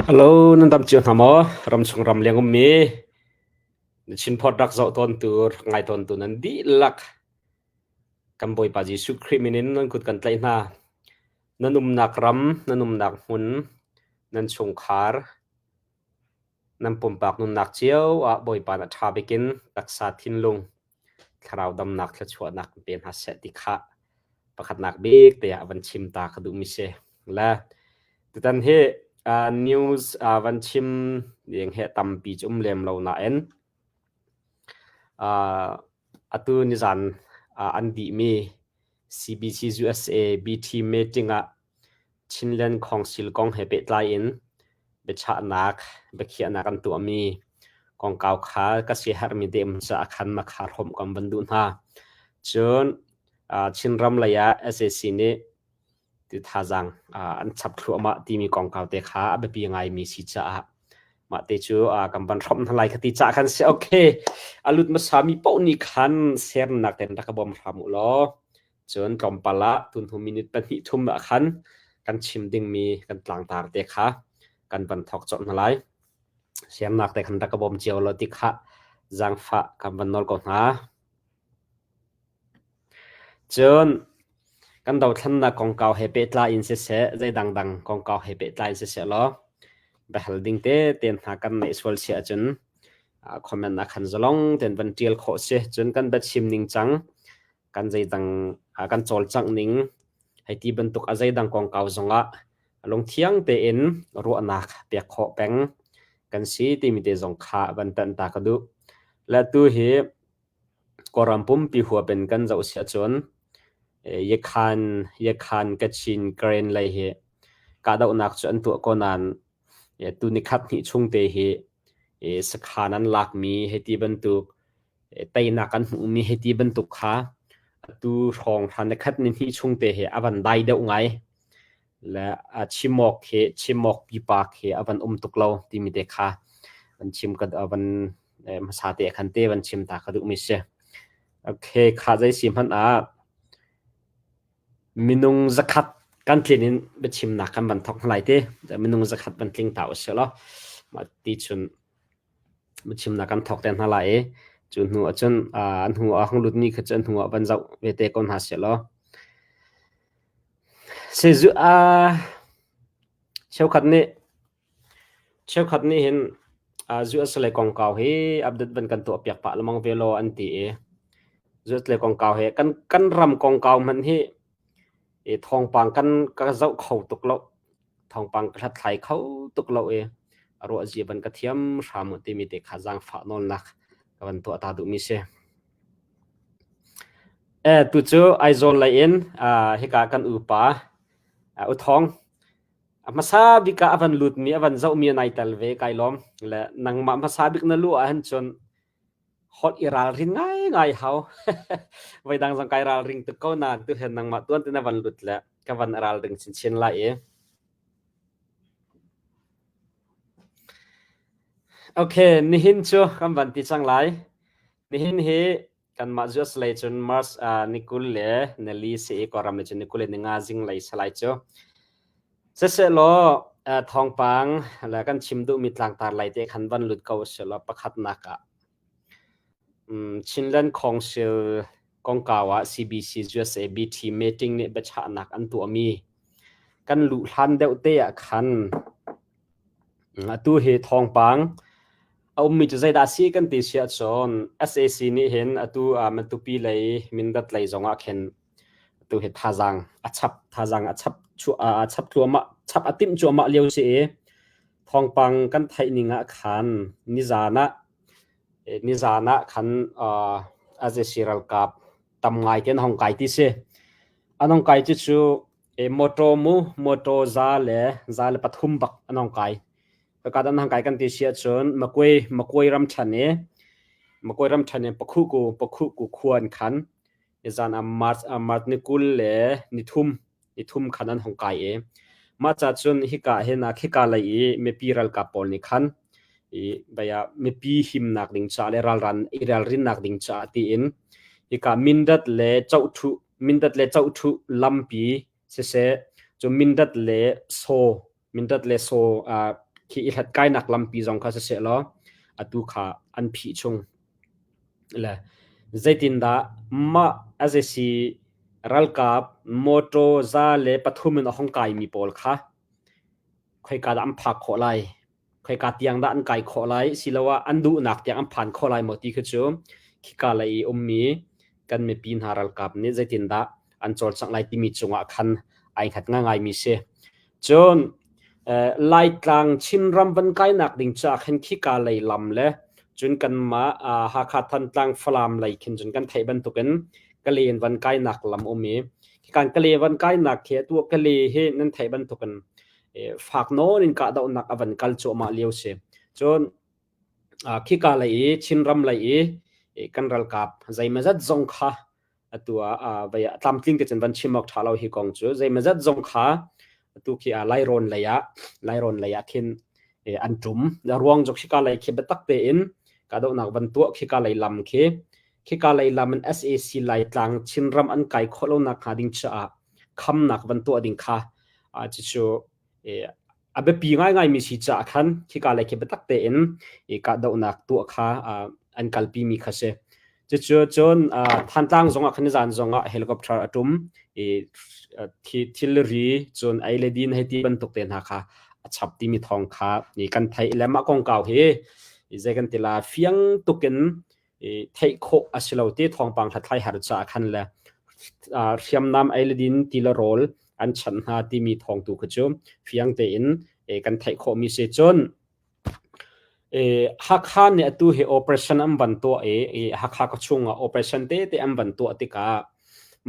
Hello, nan dam cio hna maw? Ramchung ramleng ummi na Chinphawt rak zoh tawntu, rak ngai tawntu nan dihlak kan Bawipa Jesuh Khrih min in nan kut kan tlaih hna. Nan umnak ram, nan umnak hmun, nan chungkhar, nan pumpak nunnak cio ah Bawipa na ṭha bik in taksa thinlung thlarau damnak thluachuahnak in pe hna seh ti kha pakhatnak bik te ah van chim ta ka duhmi si. Le tutan hi uh, news uh, van chim ding he tampi cu um lem lo nain uh, atu nizan uh, an dihmi CBC USA BT meeting ah Chinland Council kong he pehtlai in biachahnak, biakhiahnak an tuahmi kongkau kha ka siaherhmi te um caah khan makha hrawmh kan van duh hna. Cun Chinram lei ah sac nih ti thazaang an chap thluahmah timi kongkau te kha a biapi ngaimi si caah mah te cu kan van hrawmh hna lai ka ti caah khan si okay a lut hmasa mi paoh nih khan sernak ten rak ka bawm hram u law Cun tlawmpal ah tunhnu minute pahnih thum ah khan kan chim dingmi kan tlangtar te kha kan van thawk colh hna lai. Siamnak te khan rak ka bawm cio law ti kha zaangfah kan van nawl ko hna. Cun kan dothlennak kongkau he pehtlai in siseh, zei dangdang kongkau he pehtlai in siseh law biahal ding te te hna kan neih sual si ahcun comment ah khan zalong ten van tial khawh si. Cun kan biachim ning cang kan zeidang kan cawlcangh ning hei ti bantuk a zeidang kongkau zongah lungthiang tein ruahnak pek khawh peng kan si timi te zong kha van tanh ta ka duh. Le tu hi Kawlram pumpi huap in kan zoh siah cun Yakhan Yakhan Kachin Karen lei hi kahdohnak cu an tuah ko nain tu nikhat hnih chung te hi sakhan an lakmi hei ti bantuk teinak kan hmuhmi hei ti bantuk kha atu hrawng hran le khat ni hnih chung te hi a van dai deuh ngai le a chimawk khi chimawk pipa khi a van um tuk lo timi te kha van chim ka van hmasa te khan te van chim ta ka duh mi si. Okay, kha zei si hmanh ah minung zakhat kan tlin in biachimnak kan van thok lai te minung zakhat van tling ta usih law mah ti chun Biachimnak kan thawk te hna lai i cu hnu ahcun an hnu ah hung lutmi kha cu an hnu ah van zoh ve te ko hna sehlaw. Sizu cheukhat nih cheukhat nih hin US lei kongkau hi update van kan tuah piak pah lengmang ve law an ti i US lei kongkau hi kan kan ram kongkau hmanh hi i thawngpang kan ka zoh kho tuk lo. Thawngpang ka hlathlai kho tuk lo i a ruah zia van ka thiam hram u timi te kha zaangfah nawlnak ka van tuah ta duhmi si. E, tu cu Aizawl lei in uh, hika kan upa uh, Uthong a hmasa bik ah a van lutmi a van zohmi an ai tel ve kai lawm le nangmah hmasa bik na lu ah hin cun holh i ralrin ngaingai hau. Voidang zong kai ralring tuk ko nain tuhen nangmah tuan te na van lut le ka van ralring chinchin lai i. Okay, nihin cu kan van ti cang lai. Nihin hi kanmah US lei cun March uh, ni 20 le nali si i Kawlram lei cun ni 20 le ninga zing lei salai cu. Siselaw thawngpang le kan chim duhmi tlangtar lei te khan van lut ko usih pakhatnak ah Chinland Council kongkau ah CBC USABT meeting nih biachahnak an tuahmi kan luh hlan deuh te ah khan atu hi thawngpang a ummi cu zeidah si kan ti si ahcun sac nih hin atu Matupi lei Mindat lei zong ah khin Tu hi thazaang a chap thazaang a chap a chap thluahmah chap a timh cuahmah lio si i thawngpang kan theih ning ah khan nizan ah nizan ah khan Azesi ralkap tam ngai te an hong kai ti si. An hong kai cu cu motor mu motor za le za le pathum bak an hong kai. Ka an hong kai kan ti si ahcun Makwe Makwe ram ṭhan i Makwe ram ṭhan i Pakhuku Pakhuku khua an khan Nizan ah March ah March ni 20 le nithum nithum khan an hung kai i mah ca cun hika hin ah khika lei i mipi ralkap pawl nih khan i bia mipi himnak ding caah le ralran i ralrinnak ding caah tiin hika Mindat le Chohthuh Mindat le Chohthuh lampi siseh cu Mindat le Saw Mindat le Saw uh, Khi i hlatkainak lampi zong kha siseh law atu kha an phih chung. Le zeitindah mah sac ralkap mawṭaw 103 in a hung kaimi pawl kha khoika dah an phak khawh lai? Khoika tiang dah an kai khawh lai? Siloah an duhnak tiang an phan khawh lai maw ti khi cu khika lei i ummi kan mipi hna ralkap nih zeitindah an cawlcangh lai timi cungah khan ai hngat ngaingaimi si. Cun Laitlang Chinram van kainak ding caah khin khika lei lam le cun kanmah Hakha Thantlang Falam lei khin cun kan theih bantukin Kalen van kainak lam um i khikan Kale van kainak khi atu Kale hi nan theih bantukin fak nawn in kahdohnak a van kal cuahmah lio si. Cun khika lei i Chinram lei i kan ralkap zeimazat zong kha atu ah vei ah tlamtling te cun van chim awk ṭha lo hi kong cu zeimazat zong kha atu khi Lairawn lei ah Lairawn lei ah khin an ṭum. Ruang cu khika lei khi biatak tein kahdohnak van tuah khika lei lam khi khika lei lam in sac Laitlang Chinram an kai khawh lonak hnga ding caah khamnak van tuah ding kha cucu a biapi ngaingaimi si caah khan khika lei khi biatak tein kahdohnak tuah kha an kalpimi kha si. Cucu cun Thantlang zongah khan nizan zongah helicopter a ṭum i thilri cun ei le din hei ti bantuk te hna kha a chap timi thawng kha kan theih le mah kongkau hi zei kan ti la fiang tukin theih khawh a si lo ti thawngpang hlathlai har caah khan le hriamnam ei le din ti le rawl an chanh hna timi thawng tu kha cu fiang tein kan theih khawhmi si. Cun Hakha nih atu hi operation an van tuah i Hakha khuachung ah operation tete an van tuah tikah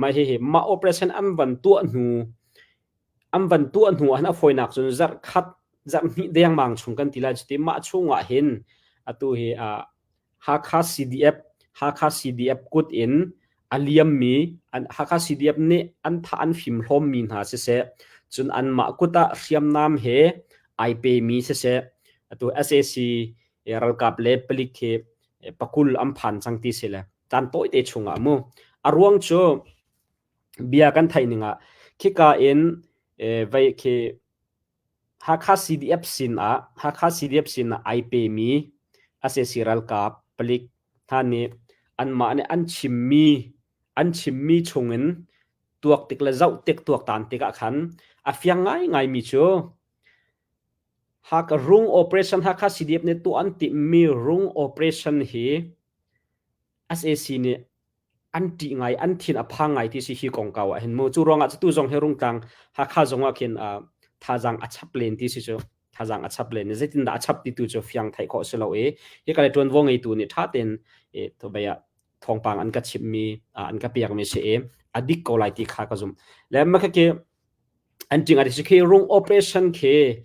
mah hihi mah operation an van tuah hnu an van tuah hnu ah hin a fawinak cun zarh khat zarh hnih dengmang chung kan ti lai cuti mah chung ah hin atu hi Hakha CDF Hakha CDF kut in a liammi Hakha CDF nih an thah an fimhlawmmi hna siseh cun anmah kut ah hriamnam he ai pemi siseh atu sac ralkap le palik hi pakul an phan cang ti si le caan tawite chungah mu a ruang cu bia kan theih ning ah khika in vei khi Hakha CDF sin ah Hakha CDF sin ah ai pemi sac ralkap palik hna nih anmah nih an chimmi an chimmi chungin tuak tik le zoh tik tuaktan tikah khan a fiang ngaingaimi cu Hakha rung operation Hakha CDF nih tuah an timhmi rung operation hi sac nih an ṭih ngai, an thin a phang ngai ti si hi kongkau ah hin mu. Cu ruangah cu tu zong hi Rungtlang Hakha zong ah khin thazaang a chap len ti si cu thazaang a chap len. Zeitindah a chap ti tu cu fiang theih khawh si lo i hi ka le ṭuanvo ngeitu nih ṭha tein vei ah thawngpang an ka chimhmi an ka pekmi si i a dik ko lai ti kha ka zumh. Le mah khi An ṭing ah khi rung operation khi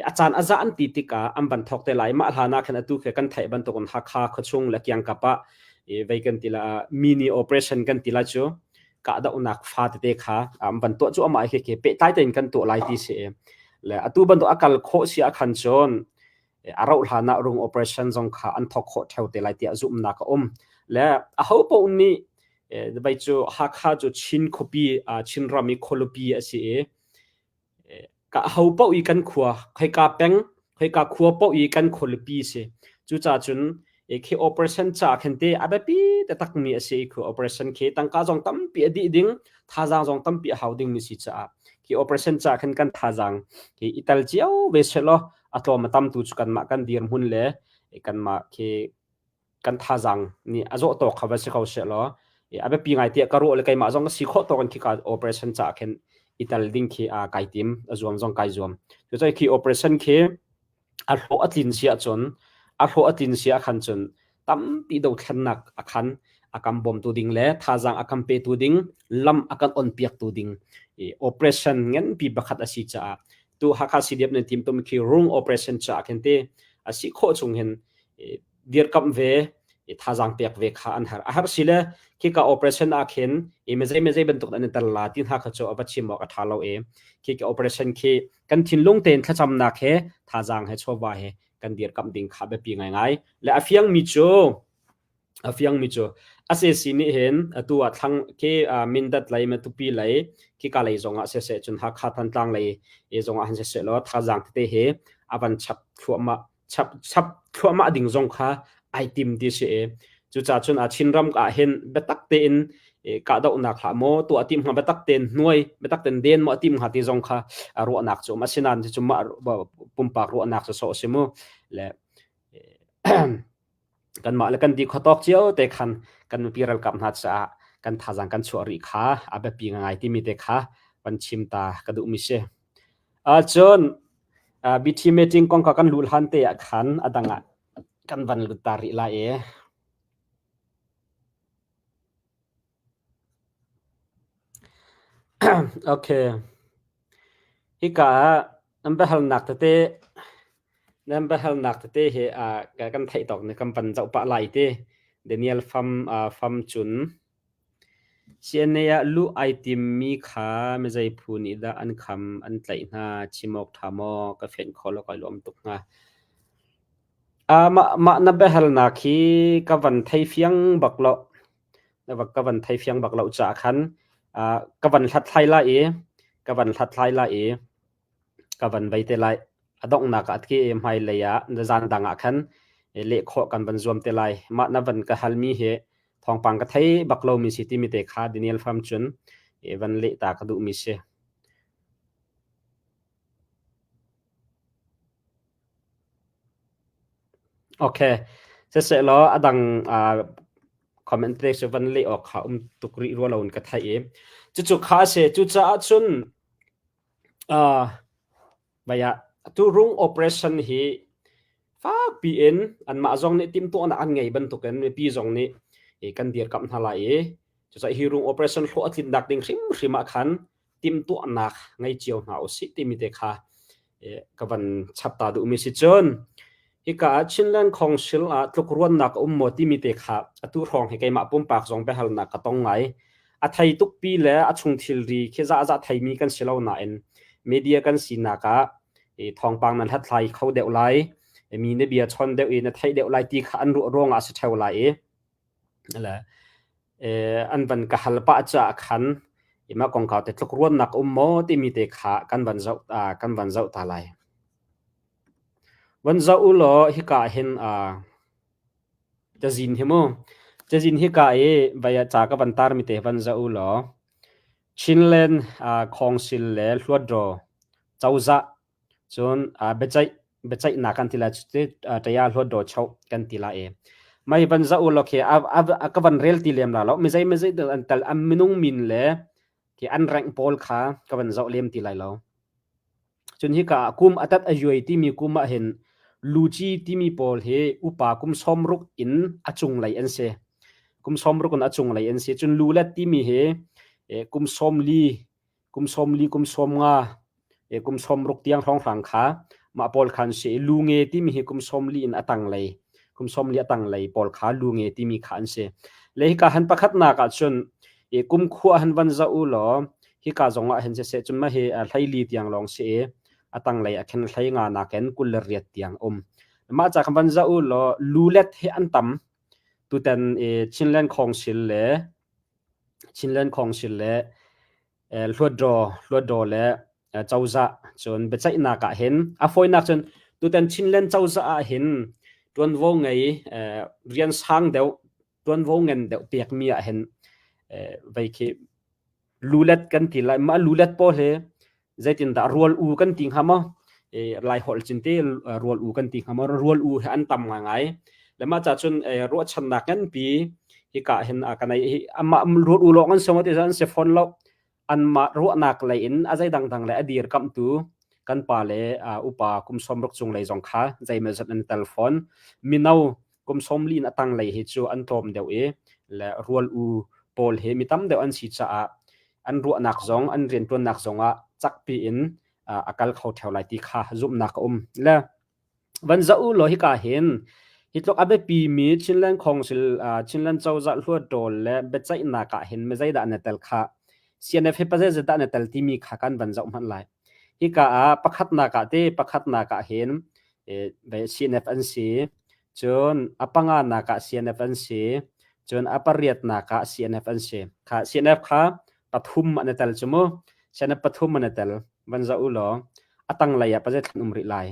a caan a za an ti tikah an van thawk te lai. Mah hlan ah khan atu khi kan theih bantukin Hakha khuachung le kiangkap ah vei kan ti la mini operation kan ti lai cu kahdohnak fa tete kha an van tuah cu amah khi khi pehtlai tein kan tuah lai ti si. Le atu bantuk a kal khawh si ah khan cun a rauh hlan ah rung operation zong kha an thawk khawh theo te lai tiah zumhnak a um. Le aho paoh nih vai cu Hakha cu Chin khuapi Chinram i khualipi a si i ka ho paoh i kan khua khoika peng khoika khua paoh i kan khualipi si. Cucaah cun khi operation ca khin te a biapi takmi a si i khi operation khi tangka zong tampi a dih ding thazaang zong tampi a hau dingmi si caah khi operation ca khin kan thazaang hi i tel cio ve selaw a tlawm a tam tu cu kanmah kan dirhmun le kanmah khi kan thazaang nih a zawh tawk kha va si ko sehlaw a biapi ngai tiah ka ruah le keimah zong ka si khawh tawk in khika operation caah khin i tel ding khi kai tim a zuam zong kai zuam. Cucaah khi operation khi a hlawh a tlin si ahcun a hlawh a tlin si ah khan cun tampi dothlennak a khan a kan bawmtu ding le thazaang a kan petu ding lam a kan onpiaktu ding operation nganpi pakhat a si caah tu Hakha CDF nan tim tum khi rung operation caah khin te a si khawh chung hin dirkamh ve thazaang pek ve kha an har. A har si le khika operation ah khin i mezei mezei bantuk an tel la ti hna kha cu a va chim awk a tha lo e. Khika operation khi kan thinlung tein thlacamnak he thazaang he chawva he kan dirkamh ding kha biapi ngaingai. Le a fiangmi cu a fiangmi cu SAC nih hin atu ah thlang khi Mindat lei Matupi lei khika lei zongah siseh cun Hakha Thantlang lei zongah han siseh law thazaang tete he a van chap thluahmah chap chap thluahmah ding zong kha ai tim ti si i cucaah cun a Chinram ah hin biatak tein kahdohnak hlah maw tuah tim hnga biatak tein hnuai biatak tein den maw tim hnga ti zong kha ruahnak cu um asinain cucu mah pumpak ruahnak cu sawh si mu le kanmah le kan di khawtawk cio te khan kan mipi ralkap hna caah kan thazaang kan chuah rih kha a biapi ngai timi te kha van chim ta ka duhmi si. Cun BT meeting kong kha kan luh hlan te ah khan a dang ah kan van lut ta rih lai i. Okay. Hika ah nan biahalnak tete nan biahalnak tete hi kan theih tawk nih kan van zoh pah lai ti. Daniel Fam Fam Cun CNA ah luh ai timmi kha mizei phu nih dah an kham, an tlaih hna? Chim awk ṭha maw? Ka fenh kho law kai lawm tuk hnga. Mah na biahalnak hi ka van thei fiang bak lo. Ka van thei fiang bak lo caah khan ka van hlathlai lai i ka van hlathlai lai i ka van vei te lai. A donghnak ah khi hmailei ah zan dang ah khan leh khawh kan van zuam te lai. Mah na van ka halmi hi thawngpang ka thei bak lomi si timi te kha Daniel Pham cun van leh ta ka duhmi si. Okay. Siseh law a dang comment te cu van leh awk kha um tuk rih rua lo in ka theih i cucu kha a si. Cucaah cun Mei ah atu-rung operation hi fakpi in anmah zong nih timhtuahnak an ngei bantukin mipi zong nih kan dirkamh hna lai i cucaah hi rung operation hlawh a tlinnak ding hrimhrim ah khan timhtuahnak ngei cio hna usih timi te kha ka van chap ta duhmi si. Cun hika ah Chinland Council ah tlukruannak a um maw timi te kha atu hrawng hi keimah pumpak zong biahalnak ka tong ngai. A thei tukpi le a chung thilri khi zahzah theimi kan si lo nain media kan sinak ah thawngpang nan hlathlai kho deuh lai, mi na bia chawn deuh i na theih deuh lai ti kha an ruah ruangah a si ṭheo lai i le an van ka hal pah caah khan mah kongkau te tlukruannak um maw timi te kha kan van zoh kan van zoh ta lai. Van zoh u law hika hin cazin hi mu cazin hika i vai ah ca ka van tarmi te van zoh u law Chinland Council le Hluatdaw cozah cun biaceih biaceihnak kan ti lai cu ṭaya Hluatdaw choh kan ti lai i mei van zoh u law khi ka van rel ti lem la lo mizei mizei an tel an minung min le khi an rank pawl kha ka van zoh lem ti lai lo. Cun hika ah kum a tat a yuai timi kum ah hin luci timi pawl hi upa kum 60 in a cunglei an si. Kum 60 in a cunglei an si. Cun lulet timi hi kum 40, kum 40, kum 50, kum 60 tiang hrawnghrang kha mah pawl kha an si. Lu nge timi hi kum 40 in a tanglei, kum 40 a tanglei pawl kha lu nge timi kha an si. Le hika han pakhatnak ah cun kum khua han van zoh u law hika zong ah hin siseh cun mah hi hleili tiang lawng si i a tanglei ah khin hlei nga nakin 28 tiang um. Mah ca kan van zoh u law lulet hi an tam. Tutan Chinland Council le Chinland Council le Hluatdaw Hluatdaw le cozah cun biaceihnak ah hin a fawinak cun tutan Chinland cozah ah hin ṭuanvo ngei rian sang deuh ṭuanvo ngan deuh pekmi ah hin vei khi lulet kan ti lai mah lulet pawl hi zeitindah rual u kan ti hnga maw lai holh cin te rual u kan ti hnga maw rual u hi an tam ngaingai le mah ca cun ruahchannak nganpi hika hin kan ei amah rual u lawng an si ti an si fawn lo anmah ruahnak lei in a zei dangdang le a dirkamhtu kan pa le upa kum 60 cung lei zong kha zeimawzat an tel fawn mino kum 40 in a tanglei hi cu an tlawm deuh i le rual u pawl hi mi tam deuh an si caah an ruahnak zong an rianṭuannak zong ah cakpi in a kal kho ṭheo lai ti kha zumhnak a um. Le van zoh u law hika hin hi tluk a biapi mi Chinland Council Chinland cozah hluattawl le biaceihnak ah hin mizeidah na tel kha CNF hi pazeizat dah na tel timi kha kan van zoh hmanh lai. Hika ah pakhatnak ah te pakhatnak ah hin CNF an si. Cun a panganak ah CNF an si. Cun a pariatnak ah CNF an si. Kha CNF kha pathum an i tel cu mu. CNF pathum an i tel. Van zoh u law a tanglei ah pazet thlan um rih lai.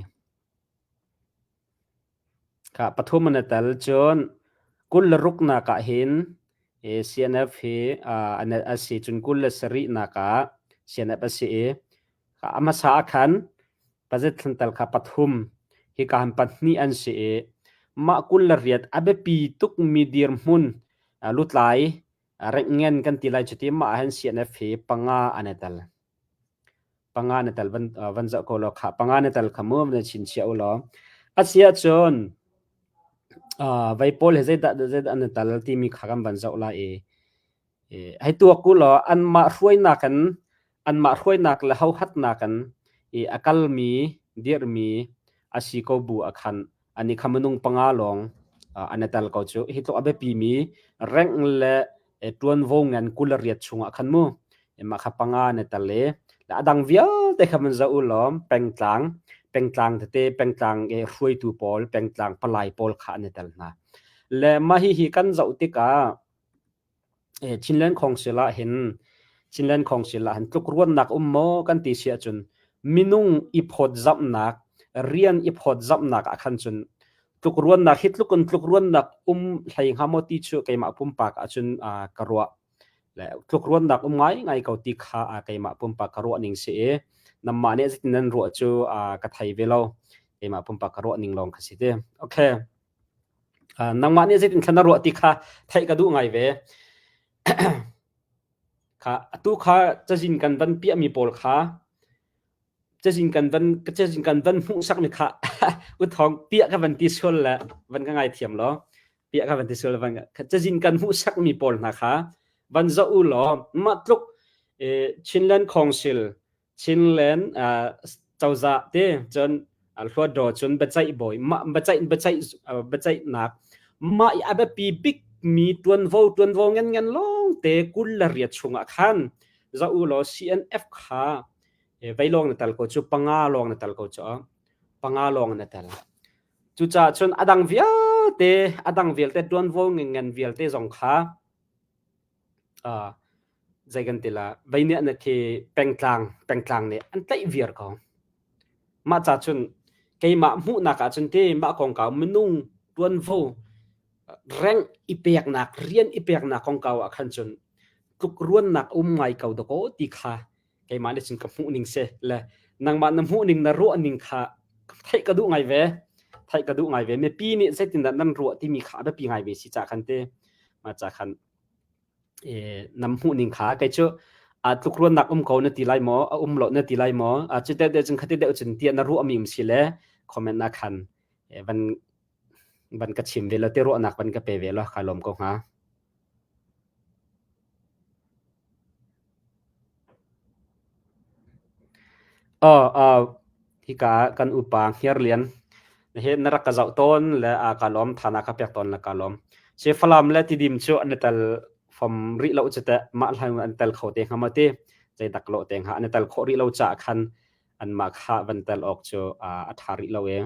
Kha pathum an i tel. Cun 26nak ah hin CNF hi a si. Cun 27nak ah CNF a si i a hmasa ah khan pazit thlantal kha pathum hika han pahnih an si i mah 28 a biapi tukmi dirhmun lutlai rengngen kan ti lai cuti mah ah hin CNF hi panga an i tel. Panga na tel van van zoh ko law khah panga na tel kha mu na chinchiah u law. A si ahcun vei pawl he zeidah zeidah na tal timi kha kan van zoh lai i hei tuak u law anmah hruainak in anmah hruainak le hohatnak in i a kalmi dirhmi a si ko bu ah khan ani kha minung panga lawng an i tel ko cu. Hi tluk a biapimi rank le ṭuanvo ngan 28 chungah khan mu mah kha panga an i tel i a dang vialte kha van zoh u law pengtlang pengtlang tete pengtlang i hruaitu pawl pengtlang palai pawl kha an i tel hna. Le mah hihi kan zoh tikah Chinland Council ah hin Chinland Council ah hin tlukruannak um maw kan ti si ahcun minung i phawtzamhnak rian i phawtzamhnak ah khan cun tlukruannak hi tluk in tlukruannak um hlei hnga maw ti cu keimah pumpak ahcun ka ruah. Le tlukruannak um ngaingai ko ti kha keimah pumpak ka ruah ning si i nanmah nih zeitin nan ruah cu ka thei ve lo. Keimah pumpak ka ruah ning lawng kha si ti. Okay. Nangmah nih zeitin thla na ruah ti kha theih ka duh ngai ve. Kha atu kha cazin kan van piahmi pawl kha cazin kan van cazin kan van hmuhsakmi kha uthawng piah ka van ti sual le van ka ngaithiam law piah ka van ti sual van cazin kan hmuhsakmi pawl hna kha van zoh u law mah tluk Chinland Council Chinland cozah te cun Hluatdaw cun biaceih bawi mah biaceih biaceih biaceihnak mah i a biapi bikmi ṭuanvo ṭuanvo ngan lawng te 28 chungah khan zoh u law CNF kha vei lawng na tel ko cu panga lawng na tel ko cu panga lawng na tel. Cucaah cun a dang vialte a dang vialte ṭuanvo ngan vialte zong kha Zei kan ti la, vei nih na khi pengtlang pengtlang nih an tlaih viar ko. Mah ca cun keimah hmuhnak ahcun ti mah kongkau minung ṭuanvo rengh i peknak rian i peknak kongkau ah khan cun tlukruannak um ngai ko dakaw ti kha keimah nih cun ka hmuh ning si le nangmah na hmuh ning na ruah ning kha theih ka duh ngai ve theih ka duh ngai ve mipi nih zeitindah nan ruah timi kha a biapi ngai ve si ca khan te mah ca khan nam hmuh ning kha kei cu a tlukruannak um ko na ti lai maw a um lo na ti lai maw cu deuh deuh cun khati deuh cun tiah na ruah mi um si le comment na khan van van ka chim ve lo te ruahnak van ka pe ve lo ka lawm ko hnga. Aw, aw, hika kan upa Hngirlian he na rak ka zoh tawn le a ka lawm, tha na ka pek tawn le ka lawm. Si Falam le Tidim cu an i tel fom rih lo cu teh mah hlan an tel kho te hnga maw ti zeidak lawh te hnga an i tel khawh rih lo caah khan anmah kha van tel awk cu a ṭha rih lo ee.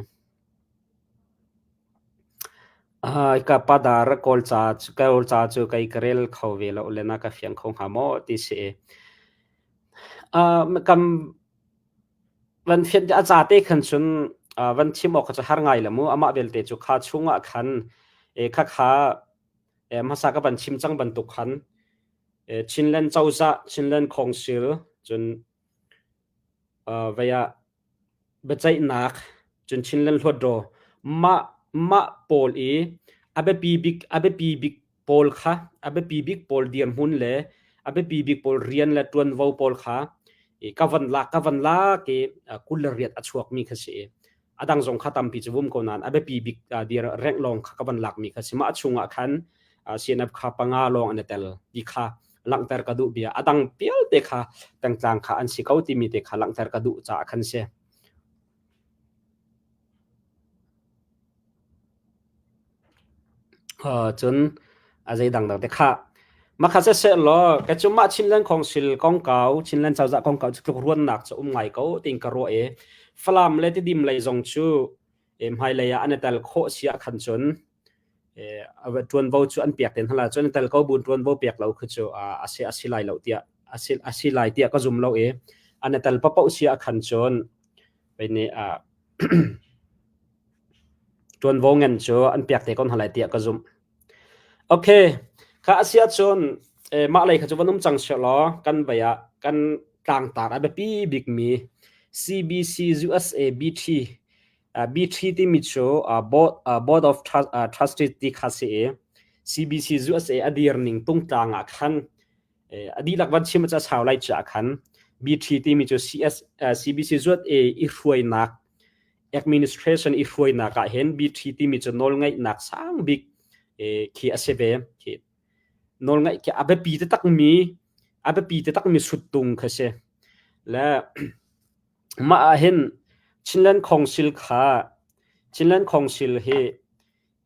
Ka padar Kawlca Kawlca cu kei ka rel kho ve lo le na ka fiang kho hnga maw ti si i kam van fian a ca te khan cun van chim awk kha cu har ngai la mu amah belte cu kha chungah khan kha kha hmasa ka van chim cang bantuk khan Chinland cozah Chinland Council cun vei ah biaceihnak cun Chinland Hluatdaw mah mah pawl i a biapi bik a biapi bik pawl kha a biapi bik pawl dirhmun le a biapi bik pawl rian le ṭuanvo pawl kha i ka van lak ka van lak i 28 a chuakmi kha si i a dang zong kha tampi cu vum ko nain a biapi bik dir rengh lawng kha ka van lakmi kha si mah chungah khan CNF kha panga lawng an i tel ti kha langhter ka duh bia a dang vialte kha pengtlang kha an si ko timi te kha langhter ka duh caah khan si. Cun a zei dangdang te kha makha siseh law ka cu mah Chinland Council kongkau Chinland cozah kongkau cu tluk ruannak cu um ngai ko tiin ka ruah i Falam le Tidim lei zong cu hmailei ah an i tel khawh si ah khan cun ṭuanvo cu an pek te hna lai cun an tel ko buin ṭuanvo pek lo khi cu a si a si lai lo tiah a si a si lai tiah ka zum lo i an i tel paohpaoh si ah khan cun nih. Ṭuanvo ngan cu an pek te ko hna lai tiah ka zumh. Okay, kha a si ahcun mah lei kha cu van um cang sehlaw kan vei ah kan tlangtar a biapi bikmi CBC USA BT BT timi cu Board, Board of Trustees ti kha si i CBC USA a dir ning tungtlang ah khan a dihlak van chim ca sau lai caah khan BT timi cu CS, CBC USA i hruainak administration i hruainak ah hin BT timi cu nawlngeihnak sang bik khi a si ve. Khi nawlngeih khi a biapi takmi a biapi takmi suttung kha si. Le mah ah hin Chinland Council kha Chinland Council hi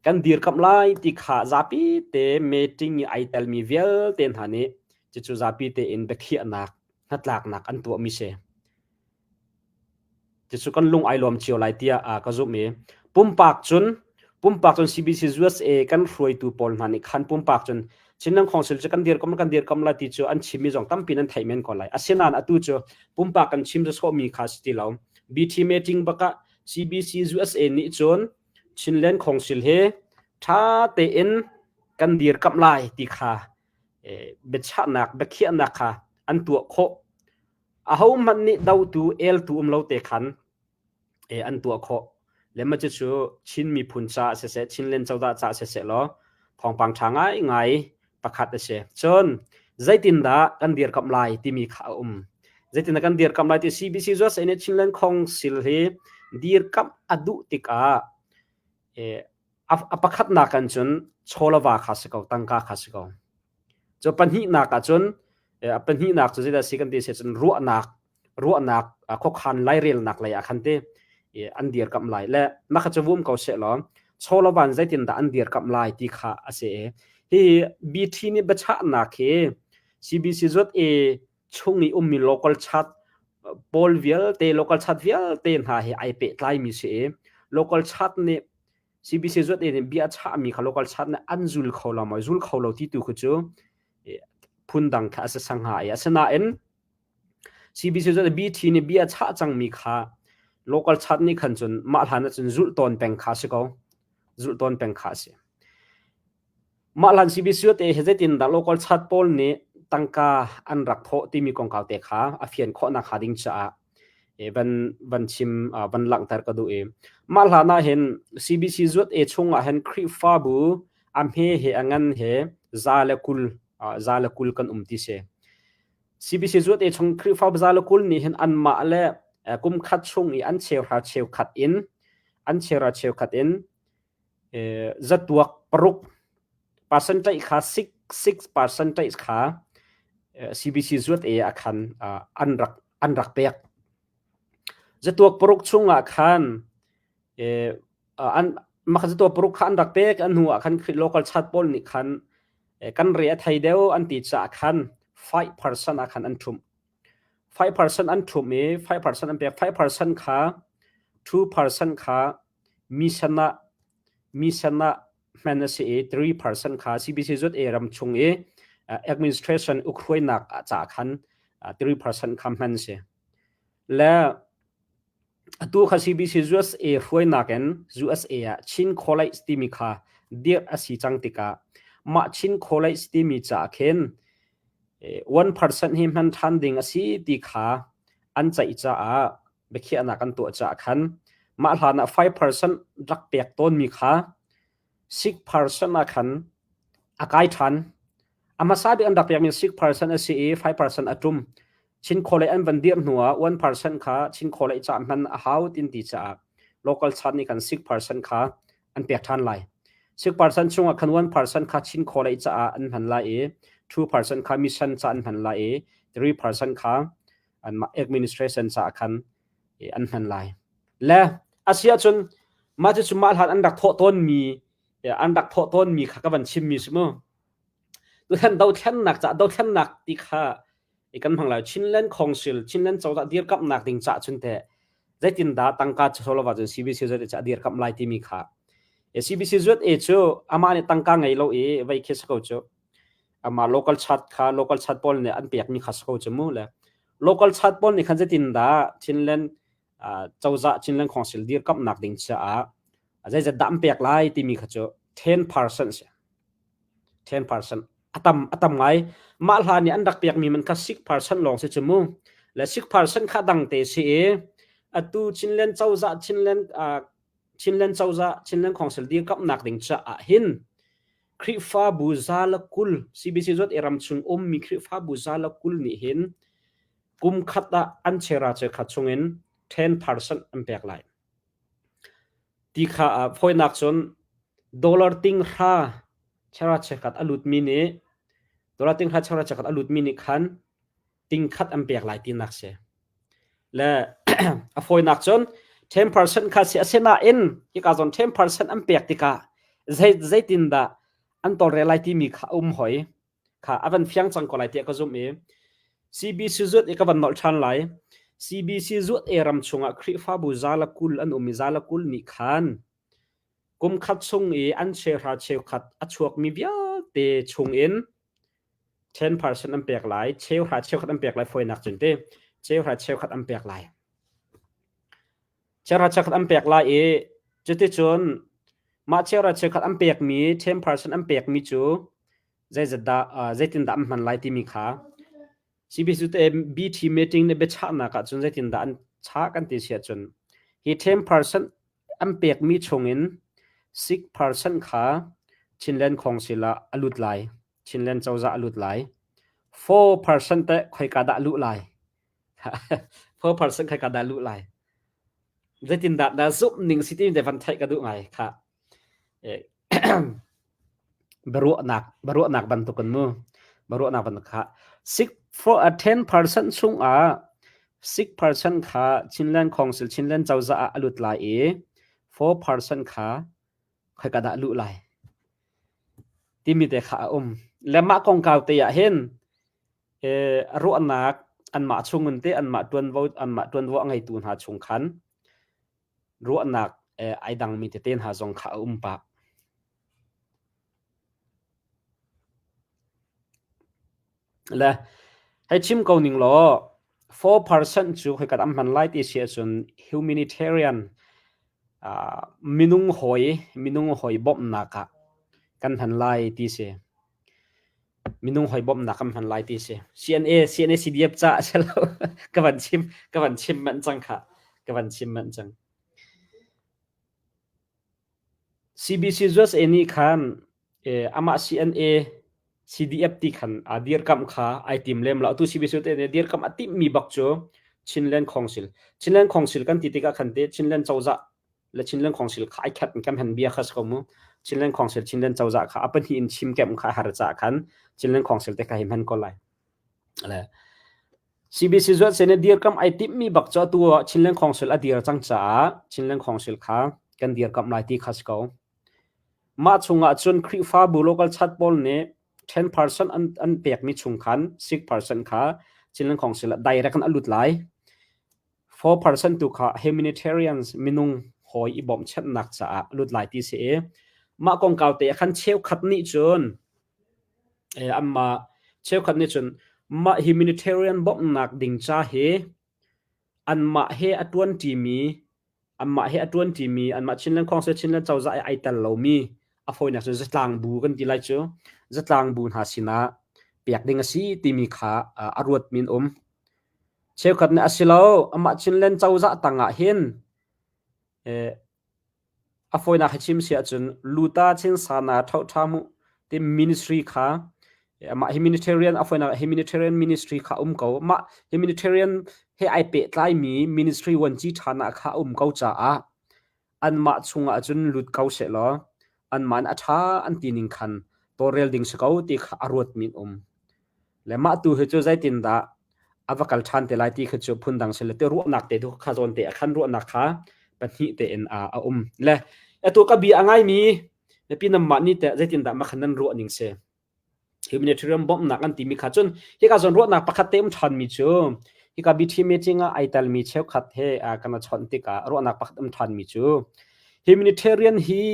kan dirkamh lai ti kha zapi te meeting i ai telmi vialte hna nih cucu zapi tein biakhiahnak hnatlaknak an tuahmi si. Cucu kan lung ai lawm cio lai tiah ka zumh i pumpak cun pumpak cun CBC USA kan hruaitu pawl hna nih khan pumpak cun Chinland Council cu kan dirkamh kan dirkamh lai ti cu an chimmi zong tampi nan theih men ko lai. Asinain atu cu pumpak kan chim sawhmi kha si ti lo. BT meeting bakah CBC USA nih cun Chinland Council hi ṭha tein kan dirkamh lai ti kha biachahnak biakhiahnak kha an tuah khawh. Ahohmanh nih dotu eltu um lo te khan an tuah khawh. Le mah cucu Chin miphun caah siseh, Chinland cozah caah siseh law thawngpang ṭha ngaingai pakhat a si. Cun zeitindah kan dirkamh lai timi kha a um. Zeitindah kan dirkamh lai ti CBC zuasa nih Chinland Council hi dirkamh a duh tikah a pakhatnak kan cun chawlava kha si ko, tangka kha si ko. Cu pahnihnak ah cun a pahnihnak cu zeidah si kan ti si cun ruahnak ruahnak khuakhan lairelnak lei ah khan te an dirkamh lai le mah kha cu vum ko seh law chawlavan zeitindah an dirkamh lai ti kha a si i hi BT nih biachahnak hi CBC zuat e chung i ummi local chat pawl vialte local chat vialte hna hi ai pehtlaimi si i local chat nih CBC zuat e nih bia chahmi kha local chat nih an zul kho lo maw zul kho lo ti tu khu cu phundang kha a si sang hnga i asinain CBC cu BT nih bia a chah cangmi kha local chat nih khan cun mah hlan ahcun zulh tawn peng kha a si ko. Zulh tawn peng kha a si. Mah hlan CBC te hi zeitindah local chat pawl nih tangka an rak thawh timi kongkau te kha a fian khawhnak hnga ding caah van van chim van langhter ka duh i mah hlan ah hin CBC zuat e chung ah hin Khrihfabu a hme he a ngan he 120 120 kan um ti si. CBC zuat e chung Khrihfa za le 20 nih hin anmah le kum khat chung i an cheuhra cheukhat in an cheuhra cheukhat in zatuak paruk percentage kha 6 percentage kha CBC zuat e ah khan an rak an rak pek. Zatuak paruk chung ah khan an mah zatuak paruk kha an rak pek an hnu ah khan local chat pawl nih khan kan re a thei deuh an ti caah khan 5% ah khan an ṭhumh. 5% an ṭhumh i 5% an pek. 5% kha 2% kha mission ah mission ah hman a si i 3% kha CBC zut e ram chung i administration ukhruainak caah khan 3% kha hman si. Le Atu kha CBC USA hruainak in USA ah Chin College timi kha dirh a si cang tikah mah Chin College timi caah khin 1% hi hman ṭhan ding a si ti kha an ceih caah biakhiahnak an tuah caah khan mah hlan ah 5% rak pek tawnmi kha 6% ah khan a kai ṭhan. A hmasa bik an rak pekmi 6% a si i 5% a ṭum. Chin College an van dirh hnu ah 1% kha Chin College caah hman a hau tin ti caah local chan nih khan 6% kha an pek ṭhan lai. 6% chungah khan 1% kha Chin College caah an hman lai i 2% kha mission caah an hman lai i 3% kha anmah administration caah khan an hman lai. Le a si ahcun mah cucu mah hlan an rak thawh tawnmi an rak thawh tawnmi kha ka van chimmi si mu. Tutan dothlennak caah dothlennak ti kha i kan hmang lai. Chinland Council, Chinland cozah dirkamhnak ding caah cun teh zeitindah tangka chawlova cun CBC zuat e cu a dirkamh lai timi kha. CBC zuat e cu amah nih tangka ngei lo i vei khi si ko cu. Amah local chat kha local chat pawl nih an pekmi kha si ko cu mu le local chat pawl nih khan zeitindah Chinland cozah Chinland Council dirkamhnak ding caah Zeizat dah an pek lai timi kha cu 10% si. 10% a tam a tam ngai. Mah hlan i an rak pekmi man kha 6% lawng si cu mu. Le 6% kha dang te si i atu Chinland cozah Chinland uh, Chinland cozah Chinland Council dirkamhnak ding caah hin Khrihfabu za le 20 CBC zuat i ram chung ummi Khrihfabu za le 20 nih hin kum khat ah an chera cheukhat chungin 10% an pek lai. Ti kha ah fawinak cun dollar ting hra chera cheukhat a lutmi nih dollar ting hra chera cheukhat a lutmi nih khan ting khat an pek lai tinak si. Le a fawinak cun 10% kha si asinain hika zawn 10% an pek tikah zei zeitindah an tawlrel lai timi kha a um hoi. Kha a van fiang cang ko lai tiah ka zumh i CBC zuat i ka van nolh ṭhan lai. CBC zuat e ram chungah Khrihfabu za le 20 an um i za le 20 nih khan kum khat chung i an cheuhra cheukhat a chuakmi vialte chungin 10% an pek lai, cheuhra cheukhat an pek lai fawinak cun ti, cheuhra cheukhat an pek lai. Cheuhra cheukhat an pek lai i cuticun mah cheuhra cheukhat an pekmi 10% an pekmi cu zeizat dah uh, zeitindah an hman lai timi kha CBC te BT meeting nih biachahnak ahcun zeitindah an chah kan ti si ahcun hi 10% an pekmi chungin 6% kha Chinland Council ah a lut lai. Chinland cozah a lut lai. 4% teh khoika dah luh lai? 4% khoika dah luh lai? Zeitindah dah zumh ning si ti te van theih ka duh ngai kha. Biaruahnak biaruahnak bantuk in mu biaruahnak bantuk kha 6 for a 10% chungah 6% kha Chinland Council Chinland cozah ah a lut lai i 4% kha khoika dah luh lai timi te kha a um. Le mah kongkau te ah hin eh, ruahnak anmah chungin te anmah tuanvo anmah tuanvo a ngeitu hna chung khan ruahnak eh, ai dangmi tete hna zong kha a um pah. Le hei chim ko ning law 4% cu hoi kan am hman lai ti si ahcun humanitarian uh, minung hawi minung hawi bawmhnak ah kan hman lai ti si. Minung hawi bawmhnak kan hman lai ti si. CNA CNA CDF ca a si lo. ka van chim ka van chim manh cang kha. Ka van chim manh cang. CBC USA nih khan amah CNA CDF ti khan aa dirkamh kha ai tim lem lo. Atu CBC te nih dirkamh a timhmi bak cu Chinland Council. Chinland Council kan ti tikah khan te Chinland cozah le Chinland Council kha ai khat kan han bia kha si ko mu. Chinland Council Chinland cozah kha a pahnih in chim kem kha har ca khan Chinland Council te kha hi hman ko lai. Le CBC zuat sen dirkamh ai timhmi bak cu atu ah Chinland Council a dir cang caah Chinland Council kha kan dirkamh lai ti kha si ko. Mah chungah cun Khrihfabu local chat pawl nih 10% an, an pekmi chung khan 6% kha Chinland Council ah direct in a lut lai. 4% tu kha humanitarians minung hawi i bawmhchanhnak caah lut lai ti si i mah kongkau te ah khan cheukhat nih cun Anmah cheukhat nih cun mah humanitarian bawmhnak ding ca hi anmah he a ṭuanṭimi anmah he a ṭuanṭimi anmah Chinland Council Chinland cozah i ai tel lomi a fawinak cu zatlang bu kan ti lai cu zatlang bu hna sinah pek ding a si timi kha a ruatmi an um. Cheukhat nih a si lo amah Chinland cozah tangah hin A fawinak hi chim si ahcun Luta Chinsana Ṭhoṭha Hmuh ti ministry kha amah humanitarian a fawinak humanitarian ministry kha um ko. Mah humanitarian he ai pehtlaimi ministry vuanci ṭhan ah kha a um ko caah anmah chungah cun lut ko sehlaw anmah in a ṭha an ti ning khan tawlrel ding si ko ti kha a ruatmi an um. Le mah tu hi cu zeitindah a va kal ṭhan te lai ti khi cu phundang si le ti ruahnak te tu kha zawn te ah khan ruahnak kha pahnih tein a a um. Le atu ka bia a ngaimi mipi nanmah nih teh zeitindah mah khan nan ruah ning si? Humanitarian bawmhnak an timi kha cun hika zawn ruahnak pakhat te um ṭhanmi cu hika BT meeting ah ai telmi cheukhat he kan i chawnh tikah ruahnak pakhat um ṭhanmi cu humanitarian hi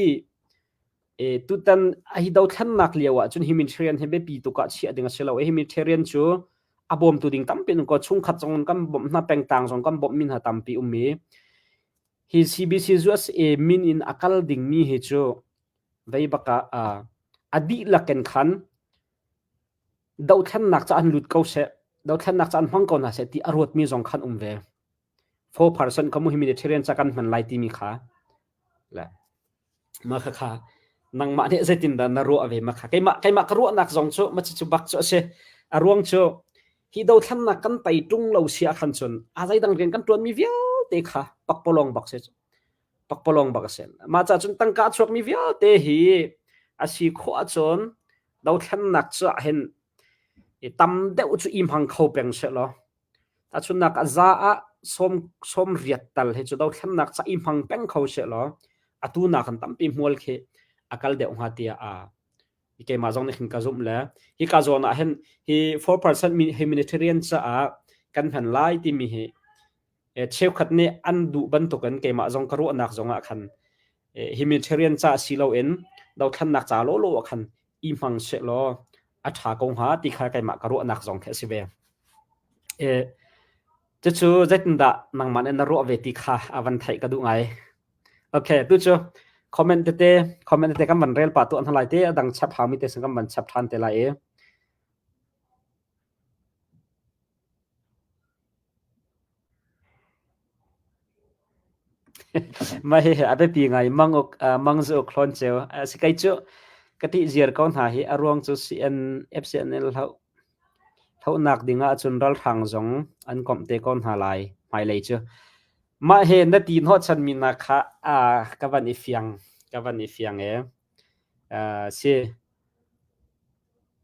E, tutan hi dothlennak lio ah cun humanitarian hi biapi tuk ah chiah ding a si lo. Humanitarian cu a bawmtu ding tampi an ko chungkhat zong kan bawmh hna pengtlang zong kan bawmh mi hna tampi um i. Hi CBC USA min in a kal dingmi hi cu vei bak ah a dihlak in khan dothlennak ca an lut ko seh, dothlennak ca an hmang ko hna seh ti a ruatmi zong khan um ve. 4% ka mu humanitarian ca kan hman lai timi kha le mah khakha nangmah nih zeitindah na ruah ve ma kha keimah keimah ka ruahnak zong cu ma cu bak cu a si a ruang cu hi dothlennak kan tei ṭung lo si ah khan cun a zeidang rian kan ṭuanmi vialte kha pakpalawng bak si pakpalawng bak a si mah ca cun tangka a chuakmi vialte hi a si khawh ahcun dothlennak cu ah hin tam deuh cu i hmang kho peng seh law Tahchunhnak ah za ah sawm riat tal hi cu dothlennak ca i hmang peng kho sehlaw atu nakin tampi hmual khi a kal deuh hnga tiah a keimah zong nih khin ka zumh le hika zawn ah hin hi 4% humanitarian caah kan hman lai timi hi cheukhat nih an duh bantukin keimah zong ka ruahnak zong ah khan humanitarian ca si loin dothlennak ca lawlaw ah khan i hmang sehlaw a ṭha ko hnga ti kha keimah ka ruahnak zong khi a si ve. E, cucu zeitindah nangmah nih na ruah ve ti kha a van theih ka duh ngai. Okay, tu cu comment tete comment tete kan van rel pah tuah hna lai te a dang chap haumi te sin kan van chap ṭhan te lai i. Mah hihi a biapi ngai. Manguk, mangzu hlawn ceu. Si kei cu ka ṭih ziar ko hna hi a ruang cu CN, FCNL hloh hlohnak ding ahcun ralhrang zong an komh te ko hna lai hmailei cu. Mah he na ti hnawhchanmi hna kha ka van i fiang, ka van i fiang ee. Si.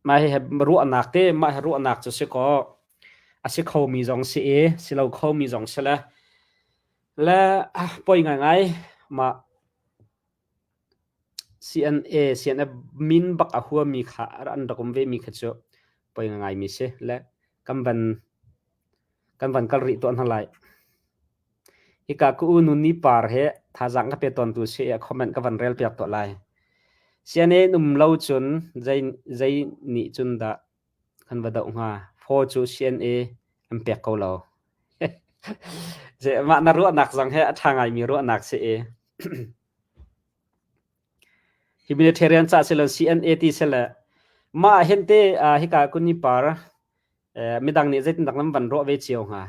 Mah hihi ruahnak te, mah hi ruahnak cu si kaw a si khomi zong si i si lo khomi zong si le le poi ngaingai mah CNA CNF min bak a huami kha an rak um vemi kha cu poi ngaingai mi si le kan van kan van kal rih tuah hna lai. Hika ka u nu Ni Par he thazaang ka pe tawntu si i a comment ka van rel piak tuah lai. CNA in um lo cun zei, zei nih cun dah kan va doh hnga? Phaw cu CNA an pek ko lo. Mah na ruahnak zong he a ṭha ngaimi ruahnak si i. Humanitarian ca si lo CNA ti si le mah hin te hika kuni par midang nih zeitindah nan van ruah ve cio hnga.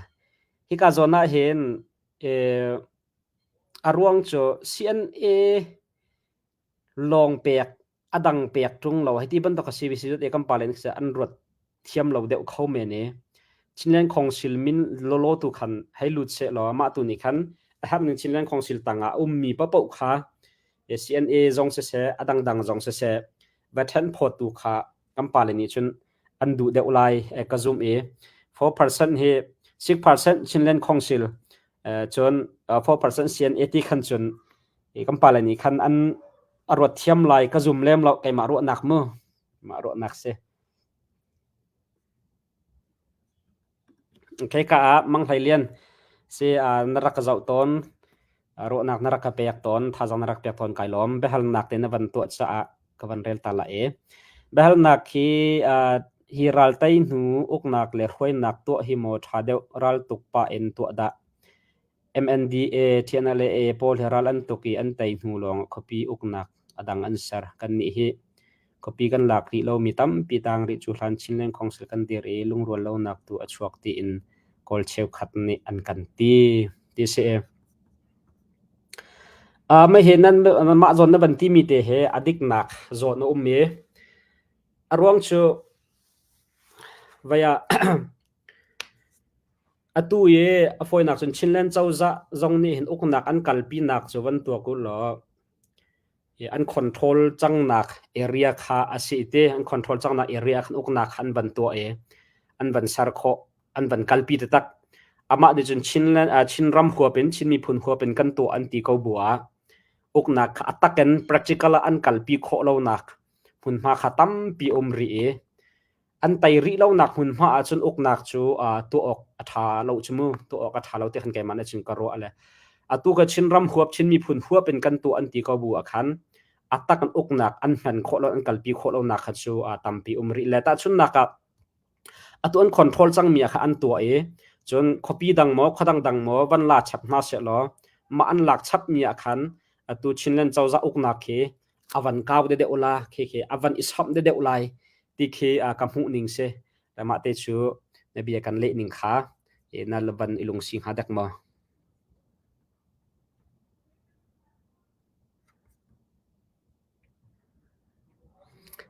Hika zawn ah hin a ruang cu CNA lawng pek a dang pek ṭung lo hiti bantuk a si si kan pale nih an ruat thiam lo deuh kho men i Chinland Council min lawlaw tu khan hei lut seh law mah tu nih khan a herh ning Chinland Council tangah a ummi paohpaoh kha CNA zong siseh a dangdang zong siseh va ṭhen phawt tu kha kan pale nih cun an duh deuh lai ka zumh i 4% hi 6% Chinland Council cun 4% CNA ti khan cun kan pale nih khan an a ruat thiam lai ka zum lem lo keimah ruahnak mu mah ruahnak si Okay ka ah Mang Hlei Lian si na rak ka zoh tawn ruahnak na rak ka pek tawn thazaang na rak pek tawn kai lawm biahalnak te na van tuah caah ka van rel ta la e biahalnak hi hi ral tei hnu uknak le hruainak tuah hi maw ṭha deuh ral tuk pah in tuah dah MNDA, TNLA pawl hi ral an tuk i an tei hnu lawng khuapi uknak a dang an ser. Kannih hi khuapi kan lak rih lomi tampi tang rih cu hlan Chinland Council kan dir i lungrual lonak tu a chuak tiin Kawl cheukhat nih an kan ti ti si. Uh, mah hi nan mah zawn na van timi te he a diknak zawn a um i a ruang cu vaya Atu i a fawinak cun Chinland cozah zong nih hin uknak an kalpinak cu van tuak u law an control cangnak area kha a si ti an control cangnak area khan uknak kha an van tuah i an van ser khawh an van kalpi taktak. Amah nih cun Chinland Chinram huap in Chin miphun huap in kan tuah an ti ko bu ah uknak kha a tak in practical ah an kalpi khawh lonak hmunhma kha tampi um rih i An tei rih lonak hmunhma ahcun uknak cu tuah awk a ṭha lo cu mu. Tuah awk a ṭha lo ti khan keimah nih cun ka ruah le. Atu ka Chinram huap, Chin miphun huap in kan tuah an ti ko bu ah khan a tak in uknak an hman khawh lo, an kalpi khawh lonak kha cu tampi um rih le tahchunhnak ah atu an control cangmi ah kha an tuah i cun khuapi dang maw, khua dangdang maw van la chap hna sehlaw. Mah an lak chapmi ah khan atu Chinland cozah uknak khi a van kau deuh la khi khi a van i samh deuh lai ti khi ka hmuh ning si. Mah te cu na bia kan leh ning kha na van i lungsi hnga dek maw?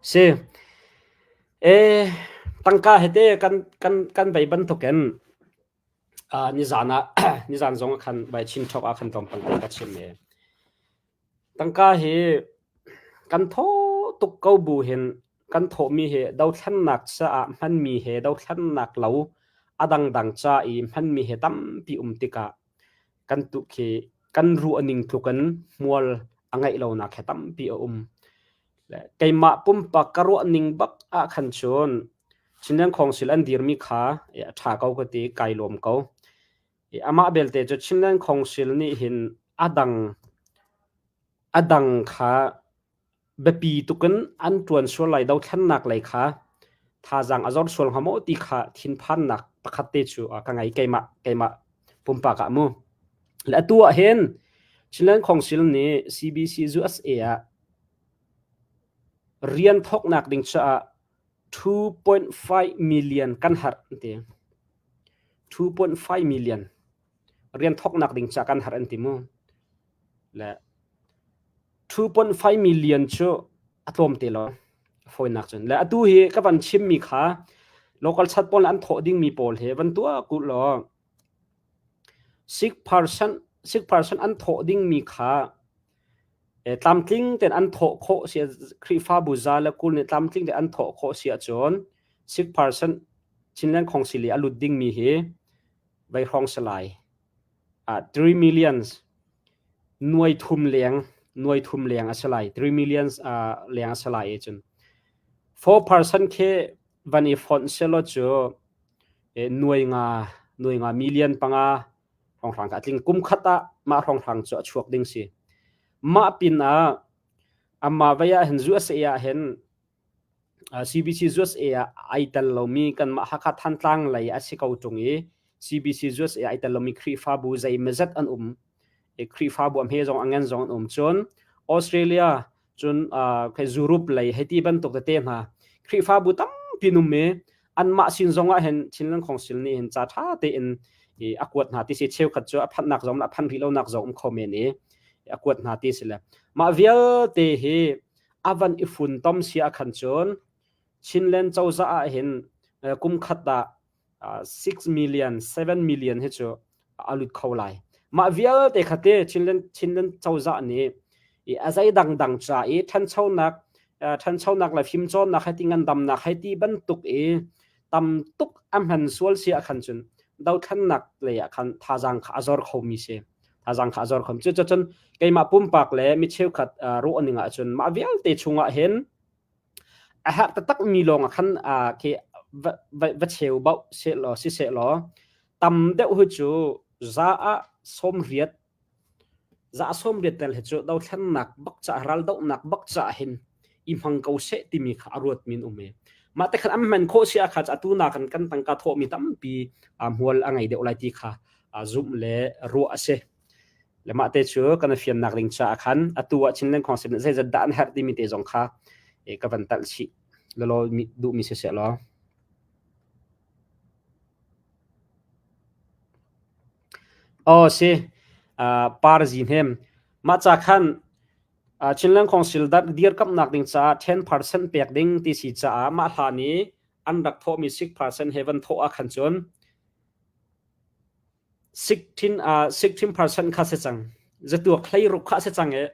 Si. E, tangka he te kan kan kan vei bantukin nizan ah nizan zong ah khan vai chin thok ah khan tlawmpal te ka chim e. Tangka hi kan thaw tuk ko bu hin kan thawhmi hi dothlennak caah hmanmi he dothlennak lo a dangdang ca i hmanmi he tampi um tikah kan tu khi kan ruah ning tluk in hmual a ngeih lonak he tampi a um. Keimah pumpak ka ruah ning bak ah khan cun Chinland Council an dirmi kha a ṭha ko ka ti, kai lawm ko. Amah belte cu Chinland Council nih hin a dang a dang kha biapi tuk in an ṭuan sual lai dothlennak lei kha thazaang a zor sual hnga maw ti kha thinphannak pakhat te cu ka ngei keimah keimah pumpak ah mu. Le atu ah hin Chinland Council nih CBC USA ah rian thawknak ding caah 2.5 million kan harh an ti. 2.5 million rian thawknak ding caah kan harh an ti mu. Le 2.5 million cu a tlawm te lo fawinak cun. Le atu hi ka van chimmi kha local chat pawl an thawh dingmi pawl he van tuah ku law 6% 6% an thawh dingmi kha tlamtling ten an thawh khawh si Khrihfabu za le kul nih tlamtling te an thawh khawh si ahcun 6% Chinland Council i a lut dingmi hi vei hrawng si lai. 3 millions nuai thum leng nuai thum leng a si lai 3 millions leng a si lai i cun 4% khi van i fonh selaw cu nuai nga nuai nga million panga hrawnghrang ka tling kum khat ah mah hrawnghrang cu a chuak ding si mah pin ah amma vei ah hin USA ah hin CBC USA ah ai tel lomi kanmah Hakha Thantlang lei a si ko ṭung i CBC USA ai tel lomi Khrihfabu zeimawzat an um. I Khrihfabu a hme zong a ngan zong an um. Cun Australia cun Europe lei hei ti bantuk tete hna Khrihfabu tampi an um i anmah sin zong ah hin Chinland Council nih hin ca ṭha tein i a kuat hna ti si cheukhat cu a phanhnak zong le a phanh rih lonak zong um kho men i a kuat hna ti si le mah vialte hi a van i funtom si ah khan cun Chinland cozah ah hin kum khat ah 6 million 7 million hi cu a lut kho lai. Mah vialte kha te Chinland Chinland cozah nih i a zei dangdang ca i ṭhanchonak ṭhanchonak le fimcawnnak hei ti ngandamnak hei ti bantuk i tam tuk a hman sual si ah khan cun dothlennak lei ah khan thazaang kha a zor khomi si. Thazaang kha a zor kho. Cucun keimah pumpak le mi cheukhat ruah ning ahcun mah vialte chungah hin a herh taktak mi lawng ah khan khi va, va, va cheu bauh seh law si seh law tam deuh hi cu za ah 80 za 80 tel hi cu dothlennak bak ca raldohnak bak ca hin i hmang ko seh timi kha a ruat min um i mah te khan an hman khawh si ah kha atu nakin kan tangka thawhmi tampi hmual a ngei deuh lai ti kha zumh le ruah a si. Le mah te cu kan i fiannak ding caah khan atu ah Chinland Council nih zeizat dah an herh timi te zong kha ka van talh chih. Lalaw duhmi si seh law. Aw si, par zi hnem. Mah ca khan Chinland Council dirkamnak ding caah 10% pek ding ti si caah mah hlan i an rak thawhmi 6% he van thawh ah khan cun 16% kha si cang. Zatuak 16 kha si cang i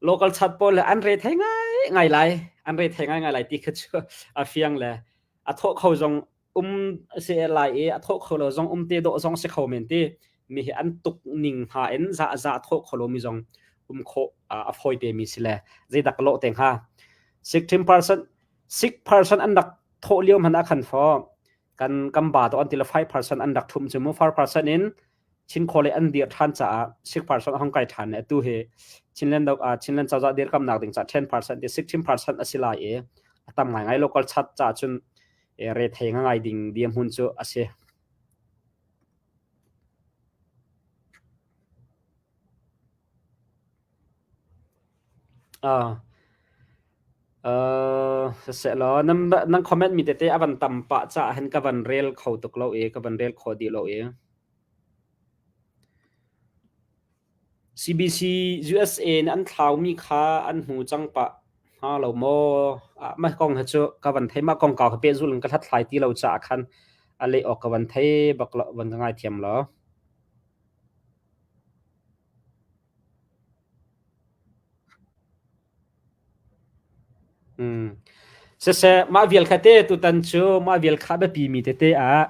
local chat pawl le an re thei ngai ngai lai. An re thei ngai ngai lai ti kha cu a fiang le a thawh kho zong um si lai i a thawh kho lo zong um te dawh zong si kho men ti mi hi an tuk ning hna in za za thawh kho lo mi zong um khawh a fawi te mi si le zeidak lawh te hnga 16% 6% an rak thawh lio hmanh ah khan fo kan kan ba to an ti le 5% an rak thum cu mu 5% in Chin khawle an dir than caah 6% hong kai than ne tu hi Chinland Chinland cozah dirkamnak ding ca 10% ti 16% a si lai i a tam ngai ngai local chat ca cun re thei ngai ding dirhmun cu a si. Ah. Siseh nan nan comment mi tete a van tam pah caah hin ka van rel kho tuk lo i ka van rel kho dih lo i. CBC USA nih an thlaumi kha an hmu cang pah hnga lo maw? Ah, mah kong hi cu ka van thei. Mah kongkau hi pehzulh in ka hlathlai ti lo caah khan a leh awk ka van thei bak lo, van ka ngaithiam law. Siseh, mah vial kha te tutan cu mah vial kha biapi mi tete ah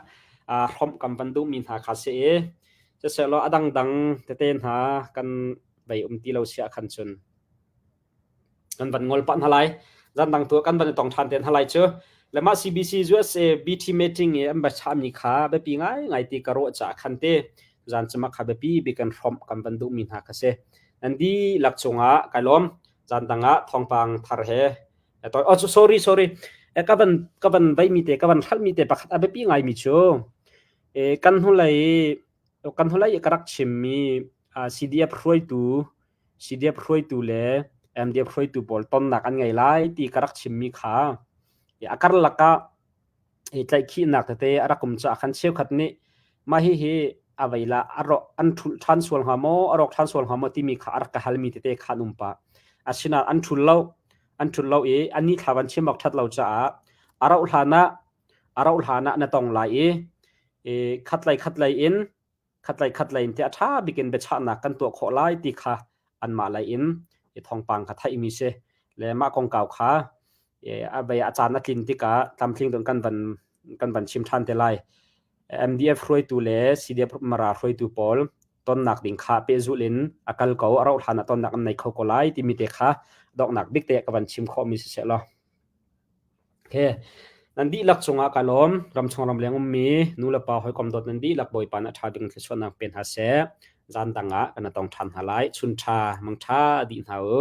hrawmh kan van duhmi hna kha si i siseh law a dangdang tete hna kan vei um ti lo si ahkhan cun kan van ngol pah hna lai. Zan dang tu kan van i tong ṭhan te hna lai cu. Le mah CBC USA BT meeting i an va chahmi kha biapi ngaingai ti ka ruah caah khan te zan cu mah kha biapi bik kan hrawmh kan van duhmi hna kha si. Nan dihlak cungah kai lawm. Zan dang ah thawngpang thar he toi. Oh, sorry, sorry. Ka van ka van veimi te ka van hralhmi te pakhat a biapi ngaimi cu kan hnulei kan hnulei ka rak chimmi CDF hruaitu CDF hruaitu le MDF hruaitu pawl tonnak an ngei lai ti ka rak chimmi kha a karlak ah i tlaihkhihnak tete a rak um caah khan cheukhat nih mah hihi a vei la a rawk an ṭhulh ṭhan sual hnga maw a rawk ṭhan sual hnga maw timi kha a rak ka halmi tete kha an um pah. Asinain an ṭhul lo an ṭhul lo i an ni thla van chim awk ṭhat lo caah a rauh hlan ah a rauh hlan ah na tong lai i khatlei khatlei in khatlei khatlei in tiah a ṭha bik in biachahnak kan tuah khawh lai ti kha anmah lei in i thawngpang kha theihmi si le mah kongkau kha a vei a caan a tlin tikah tlamtling dun kan van kan van chim ṭhan te lai. MDF hruaitu le CDF Mara hruaitu pawl tonnak ding kha pehzulh in a kal ko a rauh hlan ah tonnak an nei kho ko lai timi te kha donghnak bik te ka van chim khawhmi si seh law. Okay. Nan dihlak cungah ka lawm. Ramchung ramleng ummi nu le pa hawikom dawt nan dihlak Bawipa nih a ṭha bik in thluachuahnak pe hna seh. Zan dang ah kan tong ṭhan hna lai. Chun ṭha, mang ṭha dih hna u.